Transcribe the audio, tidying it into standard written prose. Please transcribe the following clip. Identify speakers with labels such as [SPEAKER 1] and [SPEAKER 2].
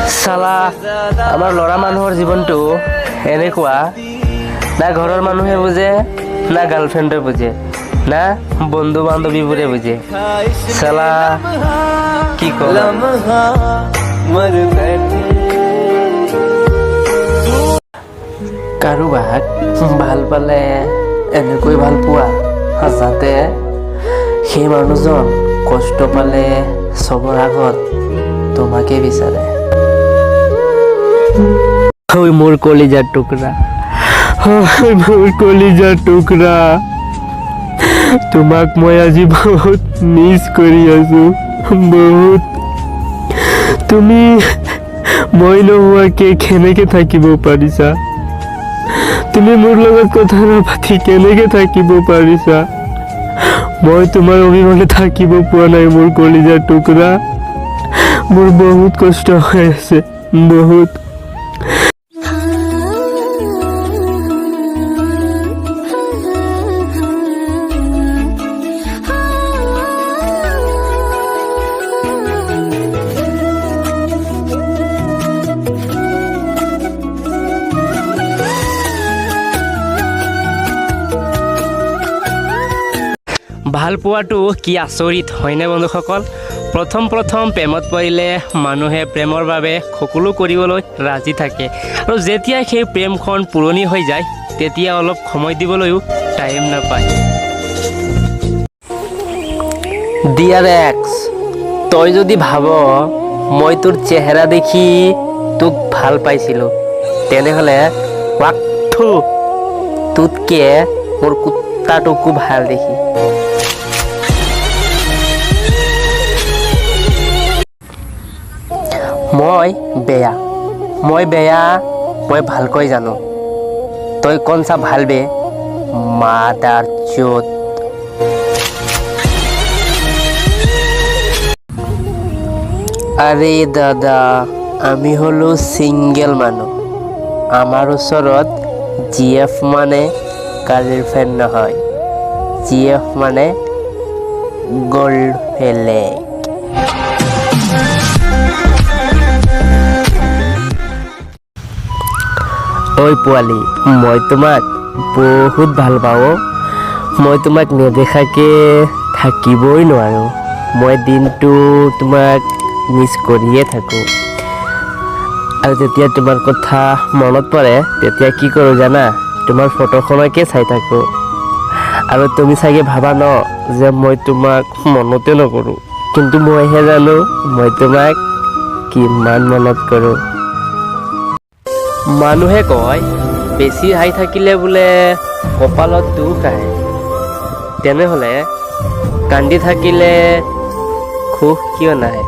[SPEAKER 1] চালা, আমাৰ ল'ৰা মানুহৰ জীৱনটো এনেকুৱা, না ঘৰৰ মানুহে বুজে, না গাৰ্লফ্ৰেণ্ডে বুজে, না বন্ধু বান্ধৱীবোৰে বুজে। চালা, কি কম।
[SPEAKER 2] लम्हा मर बैठे।
[SPEAKER 1] কাৰোবাক ভাল পালে এনেকৈ ভাল পোৱা, যাতে সেই মানুহজন কষ্ট পালে চবৰ আগত তোমাকে বিচাৰে। ঐ মোৰ কলিজাৰ টুকুৰা, ঐ মোৰ কলিজাৰ টুকুৰা, তোমাক মই আজি বহুত মিছ কৰি আছো, বহুত। তুমি মই নোহোৱাকে কেনেকে থাকিব পাৰিছা? তুমি মোৰ লগত কথা নাপাতি কেনেকে থাকিব পাৰিছা? মই তোমাৰ অবিহনে থাকিব পৰা নাই, মোৰ কলিজাৰ টুকুৰা। মোৰ বহুত কষ্ট হৈ আছে, বহুত। ভাল পোৱাটো কি আচৰিত, হয়নে বন্ধুসকল? প্ৰথম প্ৰথম প্ৰেমত পৰিলে মানুহে প্ৰেমৰ বাবে সকলো কৰিবলৈ ৰাজি থাকে আৰু যেতিয়া সেই প্ৰেমখন পুৰণি হৈ যায়, তেতিয়া অলপ সময় দিবলৈও টাইম নাপায়। ডিয়াৰ এক্স, তই যদি ভাব মই তোৰ চেহেৰা দেখি তোক ভাল পাইছিলোঁ, তেনেহ'লে ৱাকথু। তোতকে মোৰ কুত্তাটোকো ভাল দেখি। মই বেয়া, মই বেয়া, মই ভালকৈ জানো। তই कौन सा ভাল বে, মাদাৰ চোদ। আৰে দাদা, আমি হ'লো ছিংগল মানুহ। আমাৰ ওচৰত জিএফ মানে গাৰ্লফ্ৰেণ্ড নহয়, জিএফ মানে গ'ল্ড ফেলেক। ঐ পোৱালি, মই তোমাক বহুত ভাল পাওঁ অ'। মই তোমাক নেদেখাকে থাকিবই নোৱাৰোঁ। মই দিনটো তোমাক মিছ কৰিয়ে থাকোঁ আৰু যেতিয়া তোমাৰ কথা মনত পৰে, তেতিয়া কি কৰোঁ জানা? তোমাৰ ফটোখনকে চাই থাকোঁ। আৰু তুমি চাগে ভাবা ন যে মই তোমাক মনতে নকৰোঁ, কিন্তু মইহে জানো মই তোমাক কিমান মনত কৰোঁ। মানুহে কয়, বেছি হাঁহি থাকিলে বোলে কপালত দুখ আহে। তেনেহ'লে কান্দি থাকিলে সুখ কিয় নাহে?